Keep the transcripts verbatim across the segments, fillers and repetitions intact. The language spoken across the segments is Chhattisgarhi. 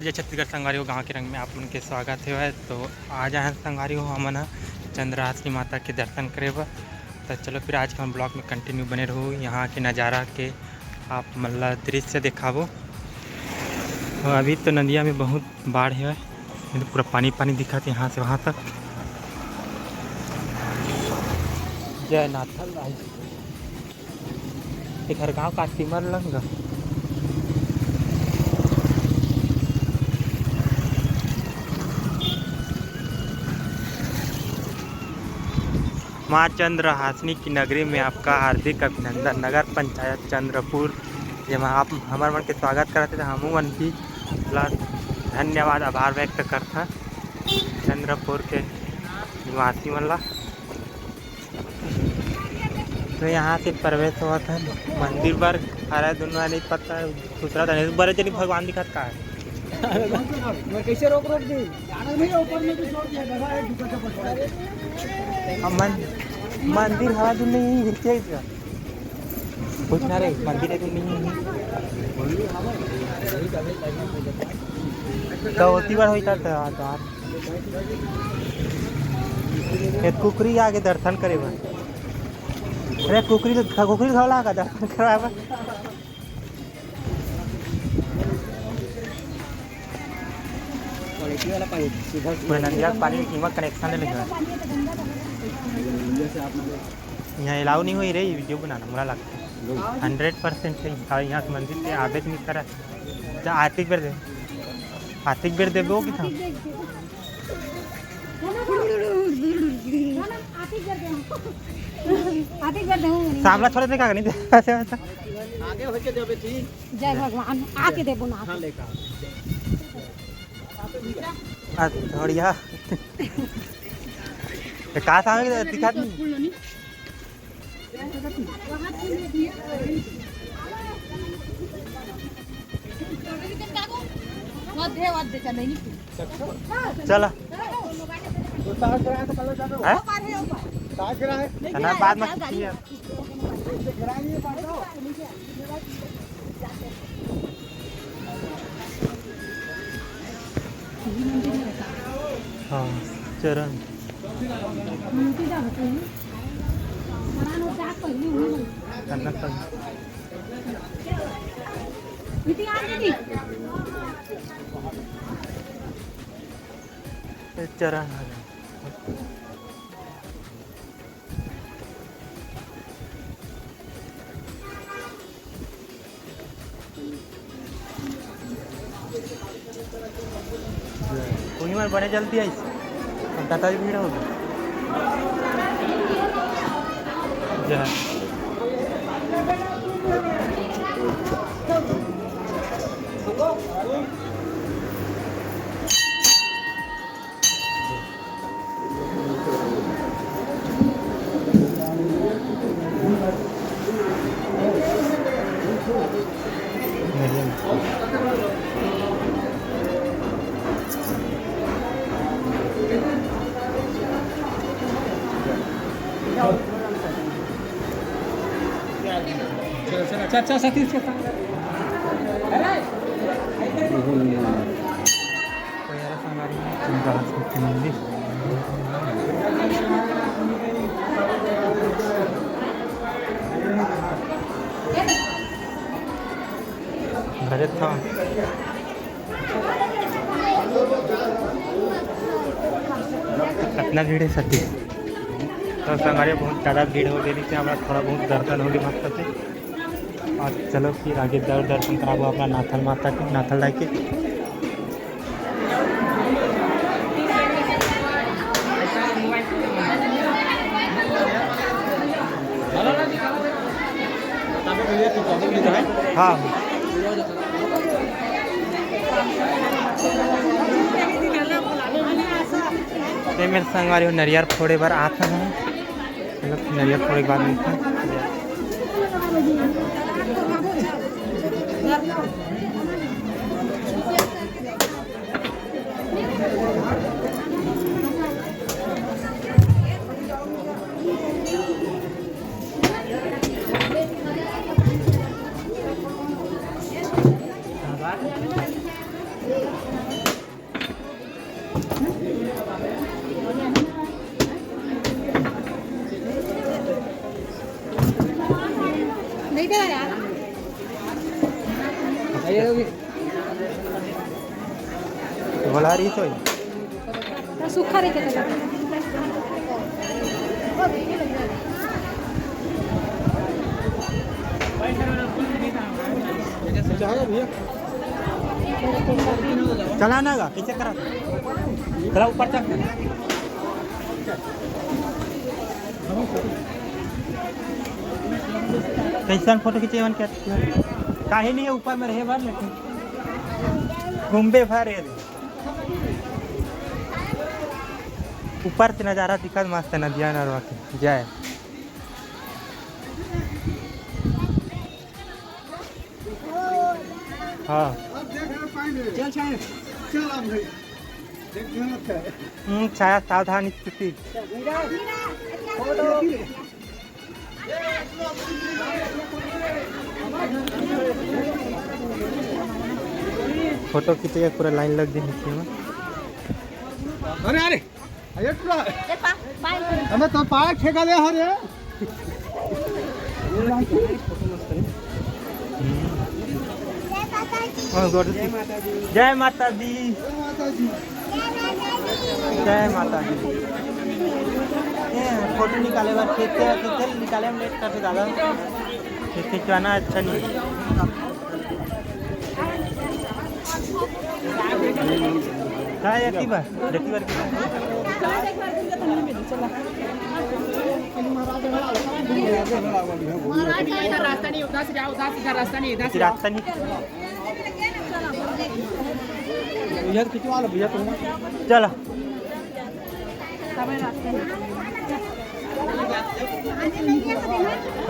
जय छत्तीसगढ़ संगवारी हो, गाँव के रंग में आप मन के स्वागत हे। तो आज आए हन संगवारी हो हमन ह चंद्रहासिनी माता के दर्शन करे बर। तो चलो फिर आज के हम ब्लॉग में कंटिन्यू बने रहू। यहाँ के नज़ारा के आप मन ला दृश्य दिखाबो। और अभी तो नदिया में बहुत बाढ़ हे, ये तो पूरा पानी पानी दिखत हे यहाँ से वहाँ तक। जय नाथ। एखर गांव का सीमर लंग। माँ चंद्रहासिनी की नगरी में आपका हार्दिक अभिनंदन। नगर पंचायत चंद्रपुर, जेमा आप हमर मन के स्वागत करत हे, त हमू मन भी ला धन्यवाद, आभार व्यक्त करथन चंद्रपुर के निवासी मन ला। तो यहाँ से प्रवेश होवत हे मंदिर बर। अरे दुनिया नहीं पता, दूसरा तो नहीं, बड़े जनी भगवान दिखत का हे। मैं कैसे रोक रोक दी? अब मन-, मंदिर हवा जो नहीं नीचे का। कुछ ना रे, मंदिर है जो नहीं है। तो होती बार होई था तो यार। ये कुकरी आगे दर्शन करे बर। अरे कुकरी, कुकरी घाव ला का दर्शन करवाए बर। क्वालिटी वाला पानी, सीधा पूरा नदिया के पानी में कीमत कनेक्शन ले लेगा। यहाँ अलाउ नहीं हुई रे, ये वीडियो बनाना, मोला लगता है हंड्रेड परसेंट सही। और यहाँ से मंदिर से आबे नहीं करा। जा आरती बेर दे, आरती बेर देबो कि था। आरती कर दे। सामला छोड़ दे का नहीं दे। ऐसे वैसे। आगे होके देबे थी। जय भगवान, आके देबो ना। हाँ, लेकर। आ, थोड़िया। ये का सामने दिखा नहीं। चला। हैं? ना, बाद में खींचिए। हाँ, चरण। करना पड़ेगा। ये चरण है। कोई मन बने जल्दी आइस, अब दादा जी भीड़ होगी। जय। अच्छा, अच्छा, सतीश के साथ। कोई यार संगारी में तुम कहाँ से किनेंगे? भरत था। कितना भीड़ है सती। तो संगवारी बहुत ज़्यादा भीड़ हो गई थी, हमारा थोड़ा बहुत दर्शन हो गया मस्त से। और चलो फिर आगे दर-, दर्शन कराबो अपना नाथल माता के, नाथल दाई के। हाँ। ये मेरे संगवारी हो नरियर फोड़े बर आत हन। चलो, नरियर फोड़े के बाद मिलते हैं। नहीं दे यार। बोला रही तो। तो सूखा रहे क्या? चला ना गा, कैसे करा? चला ऊपर चढ़। कैसन फोटो खींचे मन के? काहे नहीं है ऊपर में रहे बार, लेकिन घूमबे भर है। ऊपर से नजारा दिखत मस्त है, नदिया नरवा के। जय। हाँ। चल, चल। चल, अब भाई। देख, ध्यान रखा है। हम्म, छाया सावधान स्थिति। फोटो खींचे के पूरा लाइन लग गई नीचे में। अरे, अरे। अरे टुरा। ए, पा-, पाए। अबे तो पाए ठेका ले हरे। जय माता दी। हाँ, गॉड। जय माता दी। जय माता दी। जय माता दी। जय माता दी। ए, फोटो निकाले बर खेत के, खेत के निकाले में लेट करते दादा। खेत के जाना अच्छा नहीं। का ये की बा? देखी बार की बा? महाराज का इधर रास्ता नहीं, उधर से जाओ, उधर से जाओ। रास्ता नहीं। इधर खिंचवा लो भैया तुम। चलो।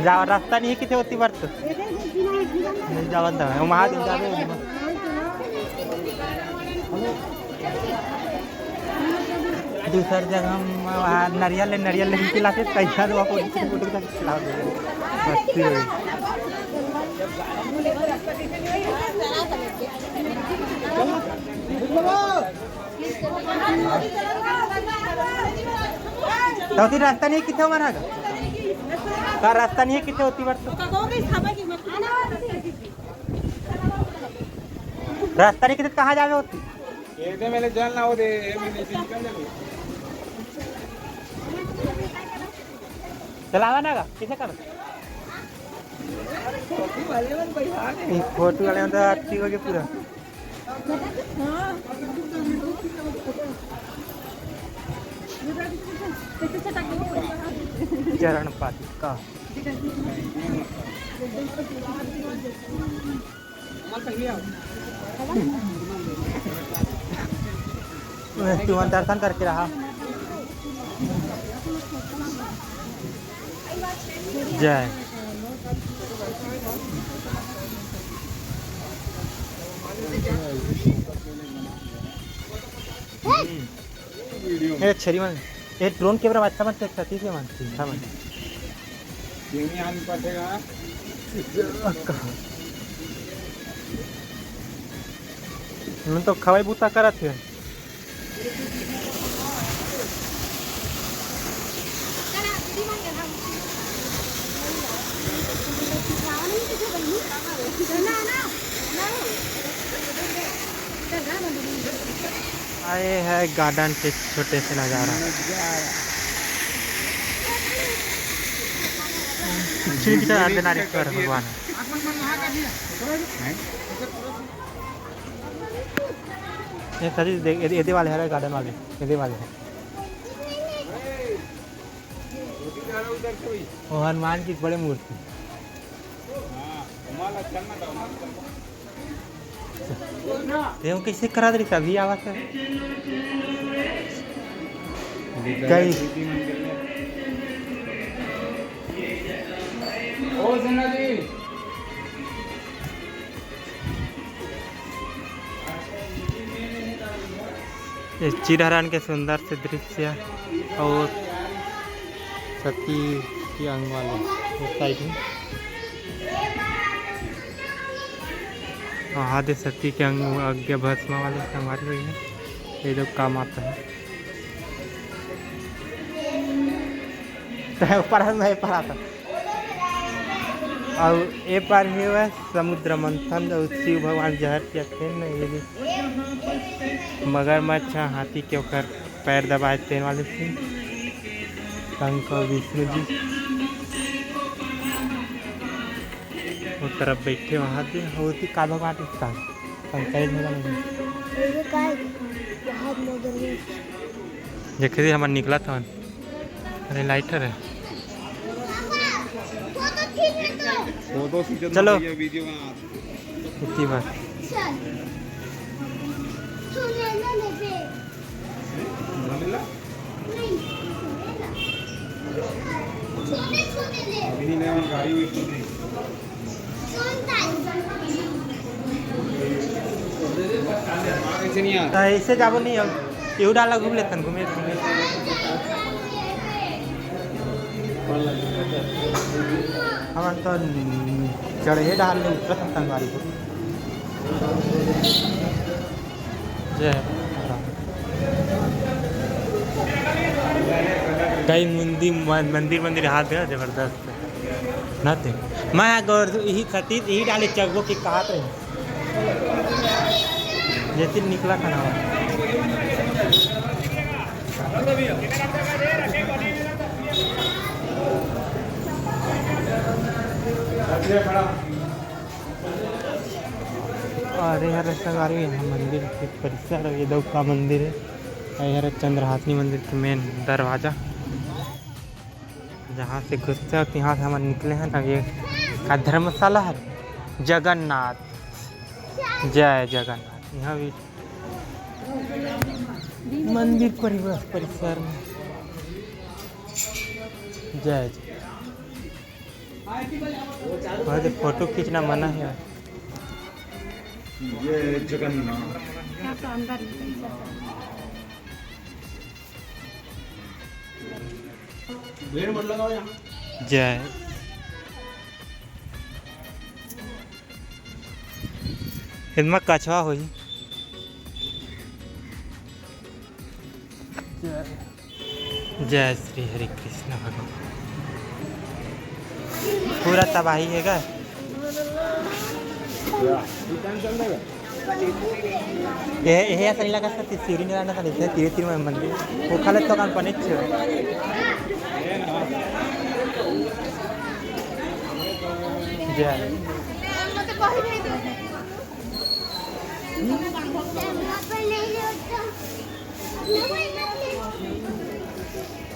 जा, रास्ता नहीं है, किथे होती बात तो। नहीं जावन था, वो महादेव जावे। दूसर जगह हम वहाँ नरियल ले, नरियल ले के लाते, कैसा तो वहाँ फोटो, फोटो खिंचा के खिलाओ दे। मस्ती हो गई। तो फिर रास्ता नहीं है, किथे हमारा का? का रास्ता नहीं है, किथे होती बात तो? रास्ता नहीं, किथे कहाँ जावे होती? ये दे मेरे जल ना हो दे, ये भी नहीं निकल जावे। चलावा ना का, किसे कर? फोटो वाले में तो आरती हो गई पूरा। चरण पादुका। तुमन दर्शन करके रहा। जय। ए, छेरी मन, ए, ड्रोन कैमरा में अच्छा बनते, अच्छा चीज मन, अच्छा बनते। मैं तो खवाई बूता करत है। आए है गार्डन के छोटे से नज़ारा। श्री विद्यानाथ भगवान। ये सतीश देख, ये, ये वाले हरे गार्डन वाले, ये वाले हैं। वो हनुमान जी के बड़े मूर्ति। तें कइसे करा दे रही अभी आवाज से? कई ओ सेना जी। ये चिरहरन के सुंदर से दृश्य और सती के अंग वाले इस साइड में। हाँ, आदि सती के अंग अग्नि भस्म वाले संगवारी हुई है। ये लोग काम आता है। तो ऊपर है, मैं ऊपर आता। और ये पार ही हुआ समुद्र मंथन, और शिव भगवान जहर पिया थे ना, ये भी मगरमच्छ, हाथी के ओकर पैर दबाए, तेन वाले सीन। शंकर विष्णु जी वो तरफ बैठे वहाँ दे, वो थी का भगवान के स्थान, शंकर भगवान के। ये काय? बहुत मगरमच्छ। देखे थे, हमारे निकला था। अरे, लाइटर है। फोटो खींच ले तो। फोटो खींचो ना चलो। भैया, वीडियो बना। इतनी बात। चल। तू ले ले, ले ले। बड़ा ले ला। नहीं, तू ले ला। छोटे, छोटे ले। अभी नहीं, मैं गाड़ी वेट कर रही। त ऐसे जाबो नहीं, अब एहू डाला घूम लेतन, घूमे घूमे। हमन तो चढ़े डाल ले उतरत हन संगवारी हो। जय राम। कई मंदिर, मंदिर, मंदिर हाथ गया जबरदस्त। ना ते। मैं अगर यही खातिर यही डाले चगबो के कहा थे। जैसे निकला खाना हुआ। अरे हर संगवारी, यहाँ मंदिर के परिसर, ये दऊ का मंदिर है। और ये हर चंद्रहासिनी मंदिर के मेन दरवाजा। जहाँ से घुसते हो, यहाँ से हमन निकले हैं ना, ये का धर्मशाला है, जगन्नाथ, जय जगन्नाथ। यहाँ भी मंदिर परिवार परिसर में जय जय। वहाँ से फोटो खींचना मना है। ये जगन्नाथ। भीड़ मत लगाओ यहाँ। जय। इनमा कछवा होही। जय। जय श्री हरि कृष्ण भगवान। पूरा तबाही है का? ये, ये ऐसा नहीं लगा सकती, सीढ़ी नहीं रहना था, नहीं, तीरे तीरे में मंदिर। वो खाले तो कान पने छे। जय।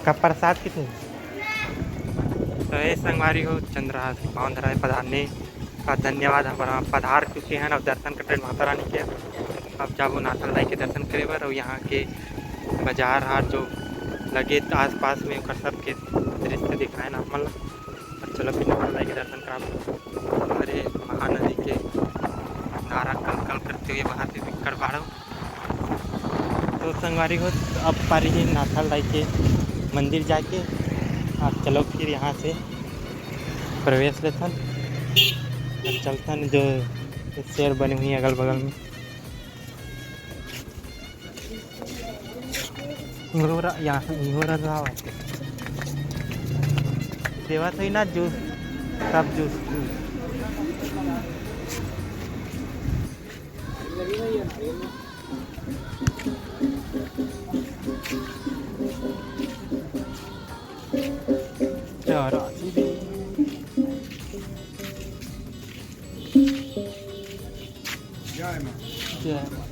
का प्रसाद किथे? तो ये संगवारी हो, चंद्रहास के पावन धरा पधारने का धन्यवाद। हम पधार चुके हैं अब दर्शन करते माता रानी के। अब जाबो नाथन दाई के दर्शन करे बर और यहाँ के बाजार हाट जो लगे आसपास में, ओकर सबके दृश्य दिखाए ना हमन ला। अब चलो फिर नाथन दाई के दर्शन कराबो। हमारे महानदी के धारा कल कल करते हुए बहत हे बिक्कट बाढ़। तो संगवारी हो, अब पारी ही नाथल दाई के मंदिर जाके। अब चलो फिर यहाँ से प्रवेश लेथन, अब चलथन जो शेर बने हुई अगल बगल में। इहोरा, यहाँ, इहोरा जावा। देवा सही ना जूस, सब जूस। चारा। जय माता। जय माता।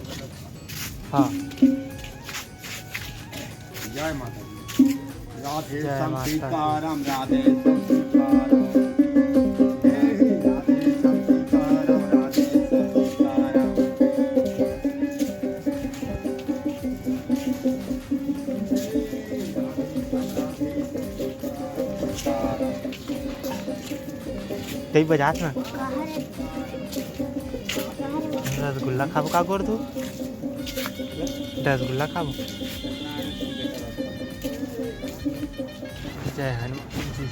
हाँ। जय माता दी। राधे जय श्याम माता दी। सीताराम, राधे श्याम सीताराम। हे, हे, राधे श्याम सीताराम, राधे श्याम सीताराम। कई बजात ना। रसगुल्ला खाबो का गोर तू? रसगुल्ला खाबो। जय हनुमान जी।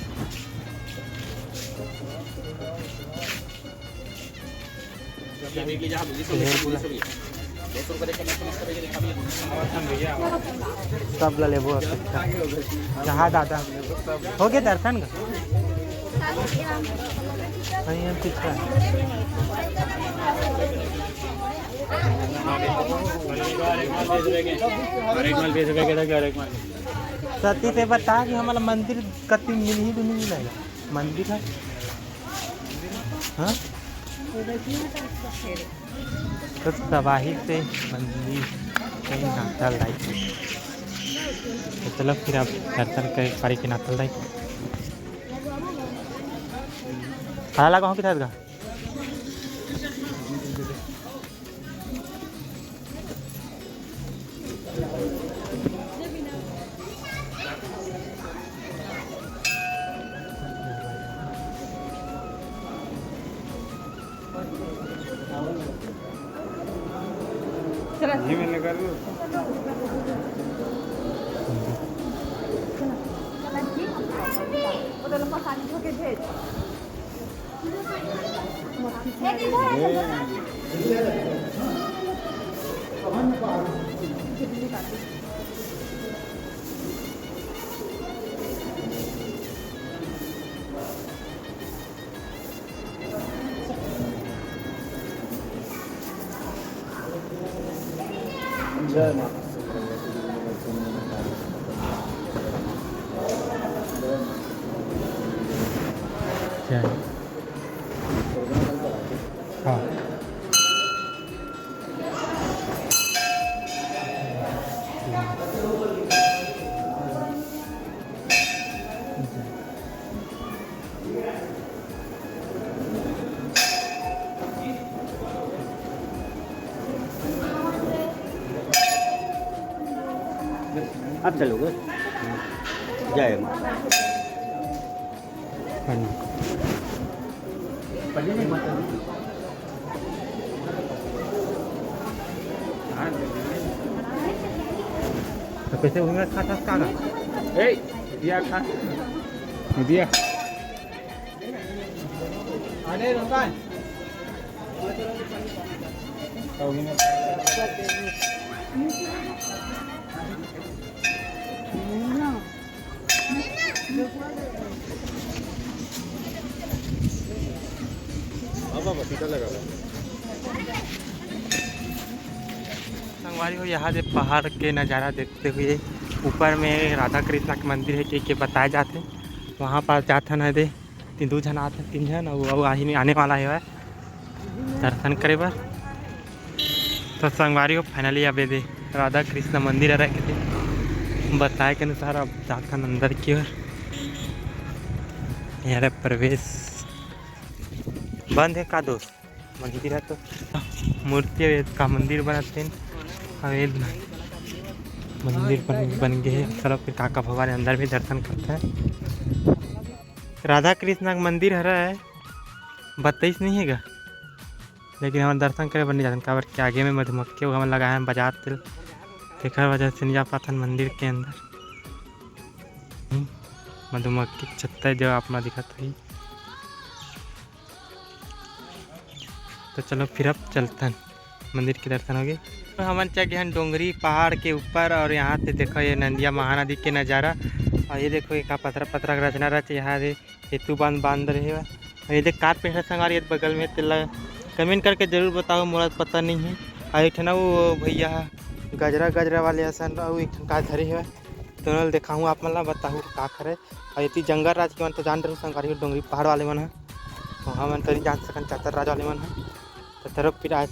सब ला लेबो अब। कहाँ दादा? हो गया दर्शन का? वहीं हम पीछे। सती से बता कि हमारा मंदिर कति मिलही, दुनू मिलेगा मंदिर है। हाँ, तो तबाही से मंदिर कहीं नाथल दाई के। तो चलो फिर अब दर्शन करे पारी के नाथल दाई के। खाना लगा हो कि था? जय माता दी। हाँ। अब चलोगे? जय माता। तो कैसे घूमे खाता का? ए, दिया खा। दिया। अरे रुका। संगवारी हो, यहाँ दे पहाड़ के नज़ारा देखते हुए ऊपर में राधा कृष्णा के मंदिर है के, के बताए जाते, वहाँ पास जाथन है दे। तीन, दू झन आत हे, तीन झन, अउ, अउ आही, आने वाला हे दर्शन करे बर। तो संगवारी हो, finally अब ये दे राधा कृष्ण मंदिर हरे के दे बताए के अनुसार अब जाथन अंदर की ओर। ये हरे प्रवेश। बंद हे का दोस्त? मंदिर हे तो मूर्ति हे का मंदिर बनत हे। अब ये मंदिर बन, बन गए हे। चलो फिर काका भगवान अंदर भी दर्शन करते हैं। राधा कृष्णा के मंदिर हरय, बताइस नहीं हे गा, लेकिन हमन दर्शन करे बर नहीं जाथन, काबर के आगे में मधुमक्खी हमन लगाए हन बजात तेल, तेखर वजह से नहीं जा पाथन मंदिर के अंदर। हम्म, मधुमक्खी के छत्ता जो आप मन दिखत होही। तो चलो फिर अब चलथन, मंदिर के दर्शन हो गए। तो हमन चढ़ गए हन डोंगरी पहाड़ के ऊपर और यहाँ से देखो ये नंदिया महानदी के नज़ारा। और ये देखो ये का पथरा पथरा के रचना रच यहाँ दे सेतु बांध बांध रहे हे। और ये देख कार पेड़ हे संगवारी, ये बगल में तेला comment करके जरूर बताओ, मोला पता नहीं है। और एक ठे ना वो भैया ह गजरा गजरा वाले असन और एक ठन का धरे हे, तो ओला देखाहूँ आप मन ला, बताहूँ का करे। और ये जंगल राज के मन तो जान रहे संगवारी, डोंगरी पहाड़ वाले मन ह, तो हमन तो नहीं जान सकन, चातर राज वाले मन ह। तो तरफ फिर आज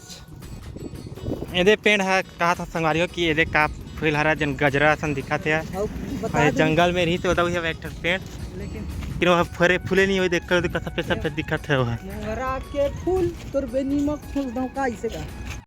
एदे पेड़ ह, कहा था संगवारी हो कि एदे का फूल हरा जन गजरा असन दिखत हे। अउ अउ ये जंगल में रही तो ओदा हुई एक ठन पेड़, लेकिन लेकिन वो फरे फूले नहीं हुई, देख कर तो सफेद सफेद दिखत हे वो। मोंगरा के फूल तोर बेनी म खोस दऊं का इसे का?